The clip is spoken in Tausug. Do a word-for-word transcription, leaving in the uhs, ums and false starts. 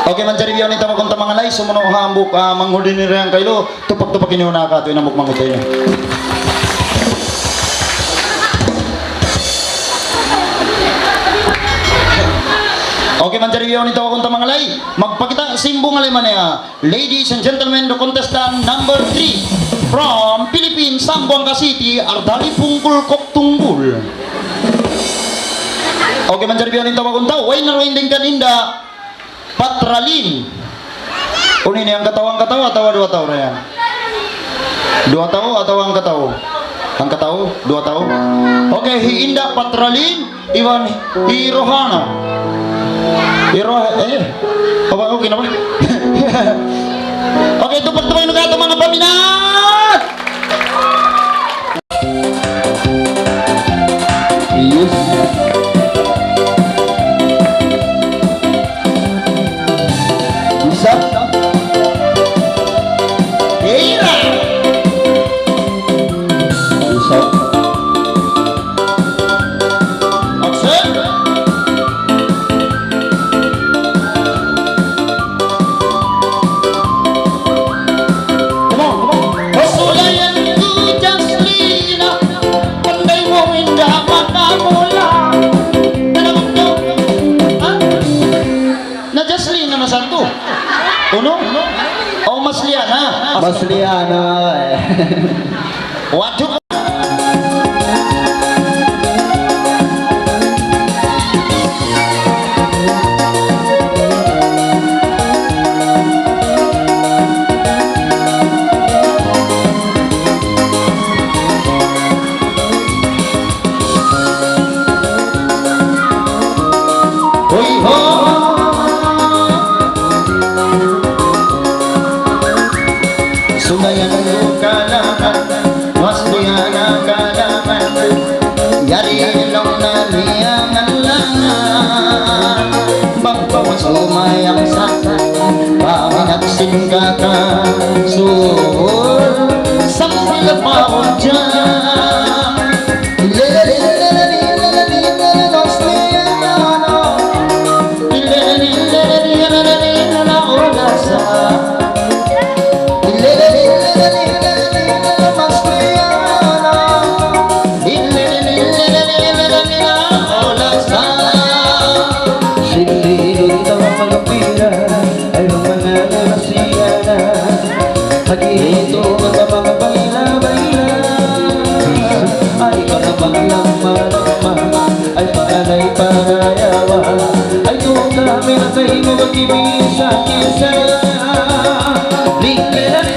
Okay, manjari bihaun in tawag ku, manga lay, sumunu' hambuuk, ah, manghud ini dayn kailu, tupak-tupak ini unu katu' in hambuuk manghud ini. Okay, manjari bihaun in tawag ku, manga lay, magpakita' sin bunga lay man ya. Ladies and gentlemen, the contestant number three from Philippines, Zamboanga City, Ardali Pungkul Kok Tunggul. Okay, manjari bihaun in tawag ku, way na ruwa in dingkan inda. Patralin. Unu ini, hangka tau, hangka tau atawa duwa tau ra yan? Duwa tau atawa hangka tau? Hangka tau, duwa tau. Okay, hi Inda Patralin, iban hi Rohana. Hi Roh-, eh, apa, okay na ba? Okay, tupak-tupak ini katu' manga paminat. Yes. Isa. Ira. Isa. Action. Come on, come on. Pasulayan ku Jaslina, panday mu inda makamula. Tanam tu. Ha? Na Jaslina na santu. Unu? Oh, Masliana. Masliana, eh. Waduh. Hoy ho! Sumayan ku kalaman, Masliana kalaman, yari laung na niya ngalan. Bang kaw sumayang sa paminat sin kakasul, sambil pa udyan. Ay, manga Marsiana, hagi itu mata manga baila-baila. Ay, manga manglamma-lamma, ay, manga naipangayawa. Ay, tuud kami na kaymu magkibisa-kisa. Lingkiran